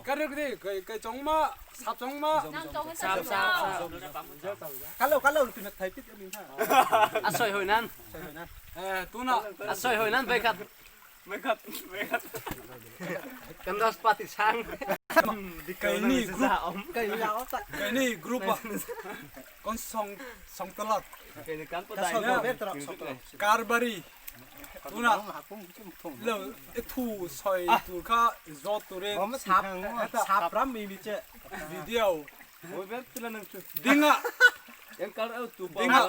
Ka ri cái cái chong ma sap chong ma. Sap sap sap. Kalau kalau tu nak thai pit min ha. A soi hoi nan. Eh tuna. A soi hoi nan vai khat. Vai khat vai khat. Kan ras pati sang. Cái ni group Cái ni lao tak. cái ni group à. Con song song talat. Cái kan po Ka dai. so ber tra so tra. Karbari. Tuna lo thu soi tur kha zot turin Om sap sap ram mi mi che. video Oi ber tula nang chu. dinga Em kal au tu pa. dinga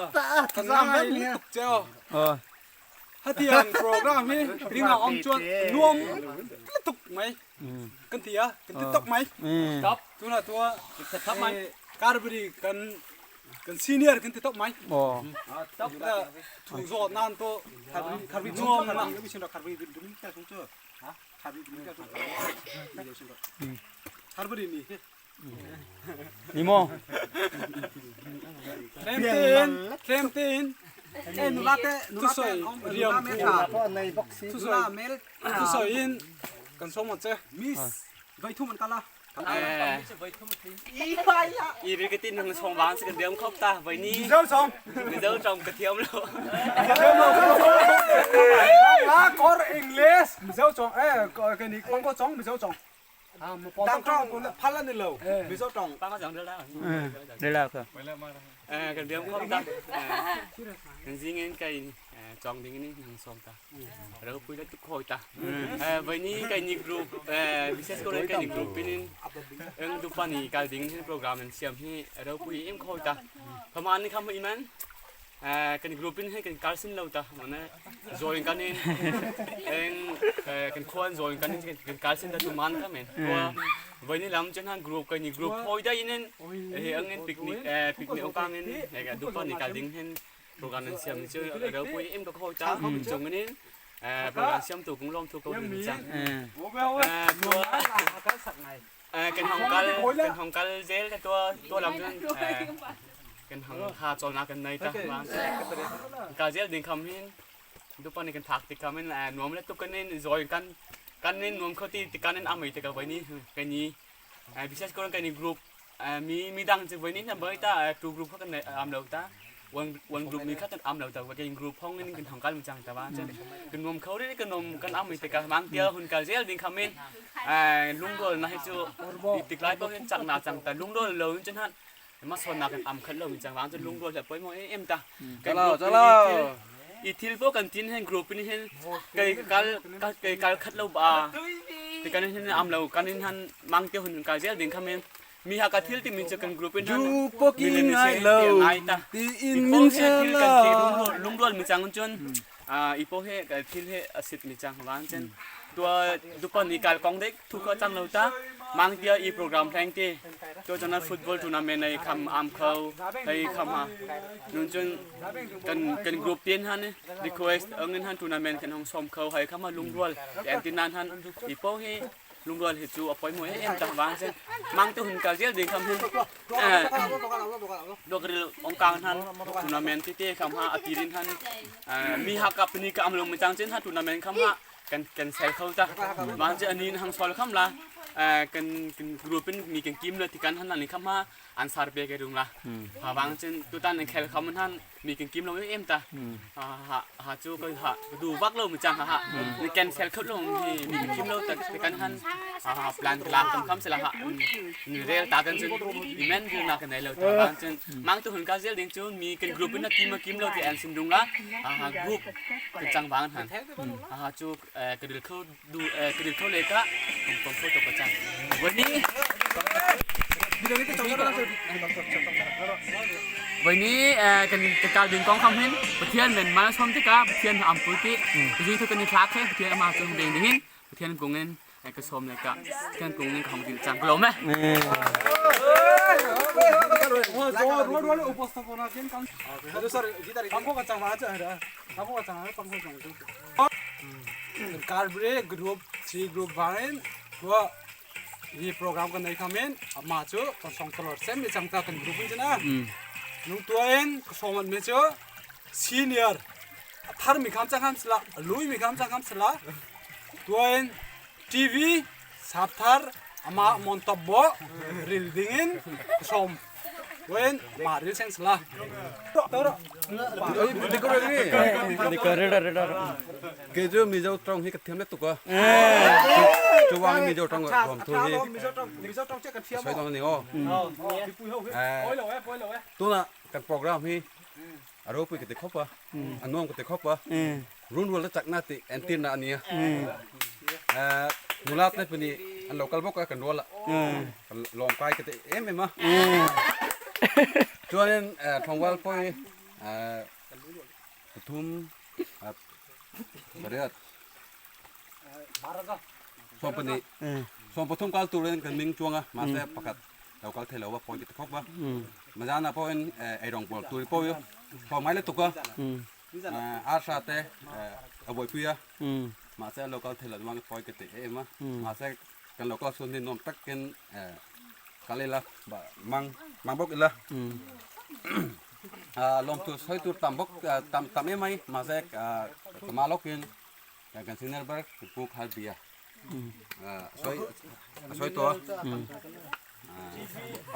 kan ngai tuk cheo. Hatiang program hi dinga om chuan nuam tuk mai. Kan ti a kan ti tok mai. Stop. Tuna tua Thap mai. Karbari kan kan senior kan ti tok mai. Oh. Stop. Thu zot nan to Kharbri kharbri nuam kharbri na. mi sin kharbri dum ka sung chu. Ha? Kharbri dum ka sung. Karbari ni. Ni mo. Tlem tin tlem tin Eh nula te thu nula te soi om riam nula mel tha. thu Nula soi mel thu soi in kan som che. miss vai thu man kala. Eh. I ri cái tin nang song bang se kan dem khop ta vai ni. Dâu xong. Mi dâu trong cái thiam lo. À, có English, dâu chong, eh, cái này con có chong, dâu chong. Dang trong phala ni lo. Mi zo tong. Pa ma jang de la. Đây là cơ. Eh kan dem khop ta. Kan jing en kai chong ding ni nang som ta. Ro pui la tu khoi ta. Eh vai ni kai ni group eh বিশেষ করে kai ni group pinin eng dupani kal ding hin program en siam hi ro pui em khoi ta. Phaman ni kham iman eh kan group pin hi kan kalsin lo ta mane join kan in eng kan khuan join kan in kan kalsin ta tu man ka men wa vai ni lam chen han group kai ni group khoi da inen he ang en picnic eh picnic okang en he ga dupani kal ding hin program en siam ni chu ro pui em ka khoi ta chong in eh program siam tu kung lom thu ko ding chang eh tua eh kan hong kal kan hong kal zel ta tua tua lam chen eh kan hong ha chol na kan nei ta wang ka zel ding kham hin dupani kan thak ti kham hin eh nuam le tu kan in joy kan kan in nuam khoti ti kan in amai te ka vai ni kan ni eh বিশেষ করে kan ni group mi mi dang che vai ni na bai ta two group kha kan am lo ta one one group mi kha kan am lo ta kan group hong in kan hong kal mi chang ta ba chen kan nuam khau ri kan nom kan amai te ka mang tia hun ka zel ding kham in eh lungdol na hi chu tik lai bo hin chak na chang ta lungdol lo hin chen han ma son na kan am khat lo mi chang wang chen lungdol la poi mo em ta kan Chalo, group chalo. I thil po kan tin hen group in hen kai kal kai kal khat lo ba ti kan hin am lo kan hin han mang te hun ka zel ding khamen mi ha ka thil ti min che kan group in han Du po ki ngai lo. ngai ta Ti in in min min se se thil kan ti la. lung lungrual mi chang chun a ipo he ka thil he asit mi chang wan chen tua dupan ni kal kong dek thu kha chang lo ta mang tia i program thleng ti to chana football tournament nei kham am khau hei kham ha nun chun kan kan group tin han request angin han tournament kan hong som khau hei kham ha lungrual en tin nan han ipo he lungrual he chu apoi mo em tang wang chen mang tu hun kal zel ding kham hin eh Dok ril ong kang han tournament ti te kham ha atirin han mi ha kap ni ka amlong mi chang chen ha tournament kham ha kan kan sel khau ta wang che anin hang sol kham la kan kan group in mi kan kim la ti kan han ni kham ha ansar pe ke dung la ha wang chen tu tan khel kham han mi kan kim lo em ta ha ha ha chu ko ha du vak lo mi chang ha ha ni kan sel khau lo mi mi kan kim lo ta kan han ha ha plan la kam kham se la ha ni rel ta kan chen imen du na kan nei lo ta wang chen mang tu hun ka zel ding chu mi kan group in na kim kim lo ti an sim dung la ha ha group kan chang wang han ha ha chu ka dil khau du ka dil khau le ka kom kom khau to ka changวันนี้วันนี้กันการดึงกองคำเห็นประเทียนเป็นมาชมที่กาประเทียนอัมปุติจริงๆทุกคนนี่คลาสประเทียนมาจนเด้งดิ้นประเทียนกงเงินกระชมเลยกะเทียนกงเงินของจริงจังกลมไหม উপস্থাপনা Karbri group three group varin tua hi program kan nei khamen ama chu kan song tolor sem mi changta kan group in chana nung tua en somat me chu senior thar mi kham chang kham sla lui mi kham chang kham sla tua en TV sap thar Ama mon top bo ril dingin som wen ma ril seng sala. Ke chu Mizo tawng hi ka thiam lutuk a, chuvangin Mizo tawng lawm thu hi ka sawi dawn a ni aw. Tunah kan program hi a ropui ka ti khawp a, a nuam ka ti khawp a, runrual te chakna tih entirna a nia. Nula te pahnih an lo kal bawk a kan rual a, ka lawm kai ka ti em em a. Chuanin Thawngval pawh hi pathum pariat 12 13 kal turin kan ming chuang a mahse pakhat lo kal thei lo a pawi ti khawp a mazana pawhin eirawng bawl tur pawh hi hlawm ngai lutuk a arsa te a buaipui a mahse lo kal thei lo chuan pawi ka ti em a mahse kan lo kal chhun hi nuam takin kal ila mang mang bawk ila lawmthu sawi tur tam bawk tam tam em mai mahse ka ma lawkin kan senior ber pu khal bia sawi sawi tawh a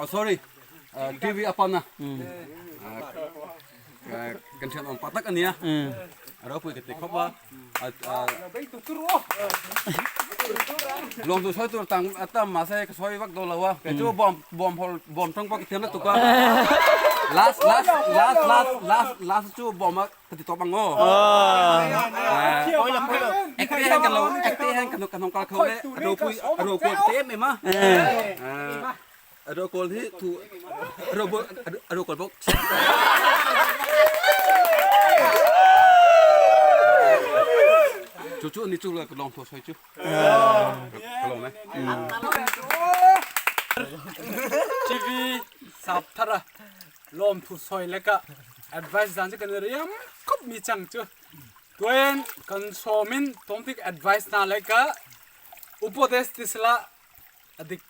oh sorry TV a pan a kan thian awm pa tak a nia a ropui ka ti khawp a lawmtu sawi tur tam tam mahse ka sawi vak dawn lo a kei chu bawm bawm hawl bawm tawng pawh ka thiam lutuk a last last last last last last chu bawm a ka ti tawp ang aw ekte hian kan lo ekte hian kan kan hawng kal kho le a ropui a ropui ka ti em em a A rokawl hi thu a rokawl bawk. Chu chu ni chu la ka long tho soi chu. Ka long ne. TV sap thara lom thu soi le ka advice dan chu kan riam khop mi chang chu tuen kan somin tomtik advice na le ka upodes tisla adik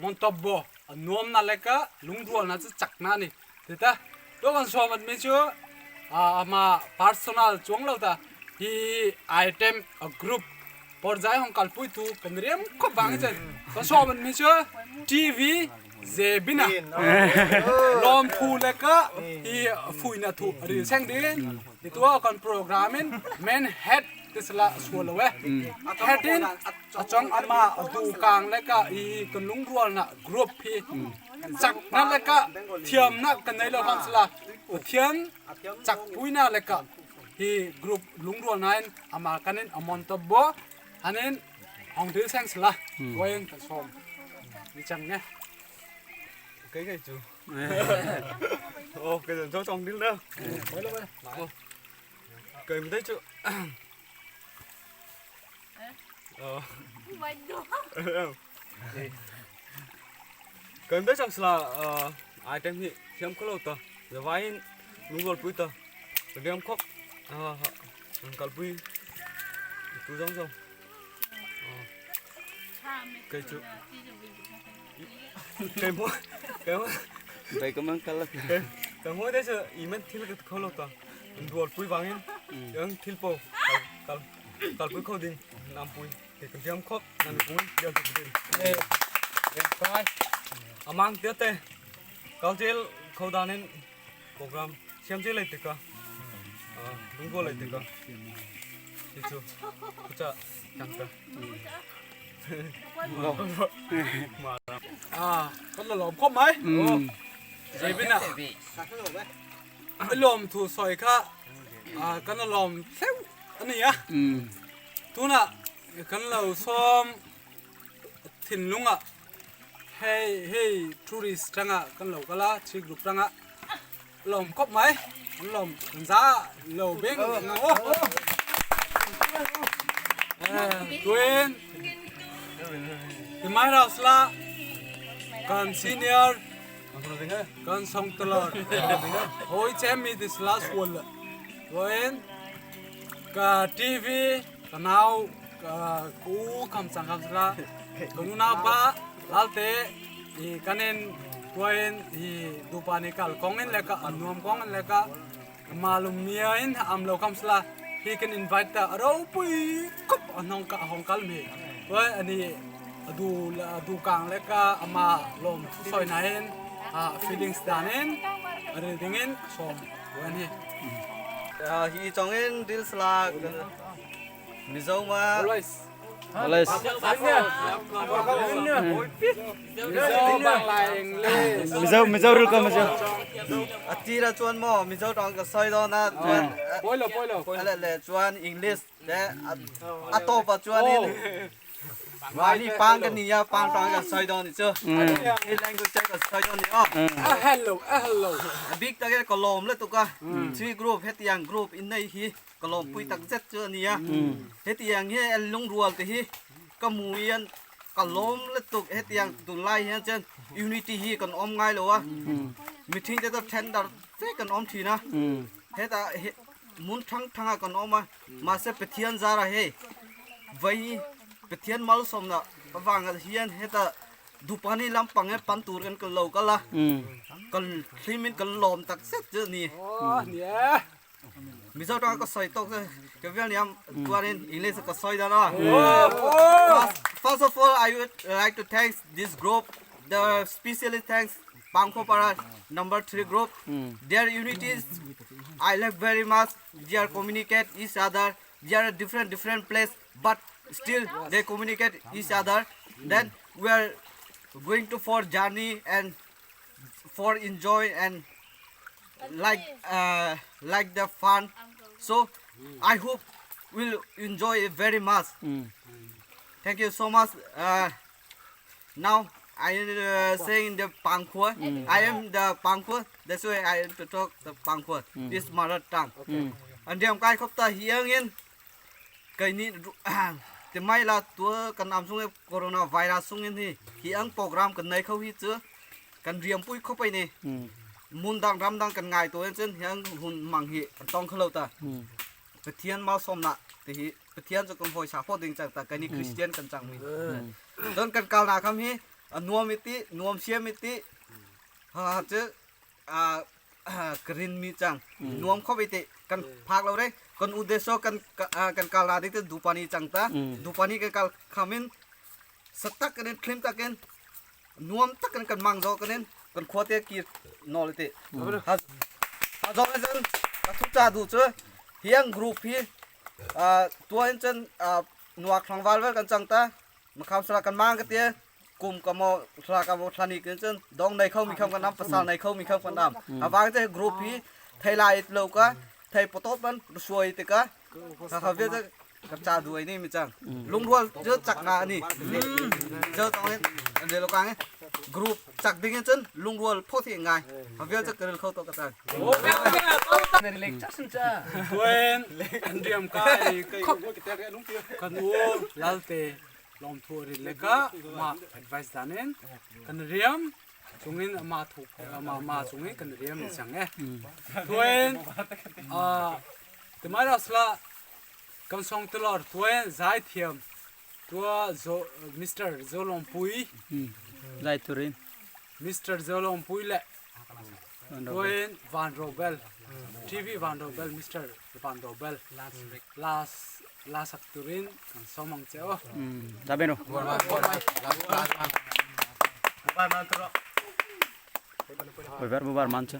montobbo a nuam na le ka lungrual na chu chak na ni tita to kan som at mi chu ama personal chuang lo ta hi item a group por jai hong kal pui tu kan riam khop bang chen kan som at mi chu TV zebina lom phu le ka hi phui na thu ril seng din ti tua kan program in main head tisla sual lo e head in A cong amah duhkang le ka i kan lungrualnak group hi caknak le ka thiamnak kan nei lo hram sala Pathian cak puina le ka hi group lungrualnak in amah kan in amon to bo hanin hong dil seng sala wain kan som ni chang ne cái cái chú ô cái cho trong đi đâu cười mình thấy chú Kan dai chang sla item hi thiam kholo ta zawain lungol pui ta riam khop kal pui tu zong zong cây chú cây mua cây mua Bai ka mang kal cây mua đấy chứ imen thil cái kholo ta dual pui wangin yang thil po kal kalpui kho ding nampui te kan thiam khop nan pui diam tu din kai amang te te kalchel kho danin program siam che lai tika lunggo lai tika chu cha changta à con là lòm khop mai dễ bên à lòm thu soi kha à kan lòm theu ani a tuna kan lo som thinlunga hei hei tourist tanga kan lo kala chi group tanga lom khop mai an lom za lo beng ngo tuen ti mai rau sla kan senior kan song talor hoi chem mi this last one tuen ka TV ka nau ka ku kham chang kham sala ka nu nau pa lalte i kanin tuain i dupa ni kal kong in le ka anuam kong in le ka malum mia in am lo kham sala hi kan invite ta ro pui kup anong ka hong kal mi tuai ani. Du du kang le ka ama lom thu soi na in a feelings dan in ril ding in som wan hi. Hi chongin dil slak Mizo ma Always. Always. Mizo Bangla English. Mizo Mizo ril ko Mizo. Atira chuan mo Mizo tong ka soi do na chuan Poi lo poi lo. Ale le chuan English le a to pa chuan in Wani pang ka niya pang tong ka soi do ni chu. Hi language ka soi do ni o. Hello hello. Big ta ke kolom le tu ka. Three group hetiang group in nei hi kolom pui tak zet chu ania. Hetiang hi lung rual te hi ka muian kalom le tuk hetiang tunlai hian chen unity hi kan om ngai lo a. Meeting te to tender te kan om thina. Heta mun thang thanga kan om a. Ma se Pathian zara he vai Pathian mal somna awanga hian heta dupani lampang e pan tur kan lo kala kan thlimin kan lom tak set chu ni. Oh nia. Mizo tang ka soi tok ka vel niam tuarin English ka soi da na. First of all, I would like to thank this group, the specially thanks Pangkhua number 3 group. Their unity is, I like very much. They are communicate each other. They are different different place, but still they communicate each other. Then we are going to for journey and for enjoy and like the fun. So I hope we'll enjoy it very much. Thank you so much. Now I am saying the Pangkhua. I am the Pangkhua. That's why I am to talk the Pangkhua. This mother tongue. And them kai khop ta hiang in kai ni te mai la tua kan am sung corona virus sung in hi hiang program kan nei khau hi chu kan riam pui khop ai ni mun dang ram dang kan ngai to chen hiang hun mang hi tong khlo ta Pathian mau som na te hi Pathian chu kan hoi sa pho ding chang ta kai ni Christian kan chang mi don kan kal na kham hi nuam iti nuam siam iti ha chu a green mi chang nuam khop iti kan phak lo re kan udesho kan kan kal na ding te dupani chang ta dupani kan kal khamin satak kan thlim takin nuam tak kan kan mang zo kan kan khote ki nol te ha ha zo chen ka thu cha du chu hiang group hi tuan chen nuak thlangwal vel kan chang ta makham sala kan mang ka te kum ka mo thla ka mo thlani ken chen dong nei khau mi kham kan nam pasal nei khau mi kham kan nam awang te group hi thailai lo ka thai potop ban suai te ka ha ha ve ka cha du ai ni mi chang lungrual je chak na ani je tong en de lo kang group chak ding chen lungrual pho thi ngai ha ve che kerel khau to ka chang Tuen andriam kai kan u lalte lom thu ri leka ma advice danen kan riam chungin ma thu ma ma chungin kan riam ni chang e tuen a temara sla kan song telor tuen zai thiam tua zo Mr. Zolom Pui Zai turin Mr. Zolom Pui le tuen Van Robel TV Van Robel Mr. Van Robel last last turin kan somang cheo da beno bubar bubar mancha.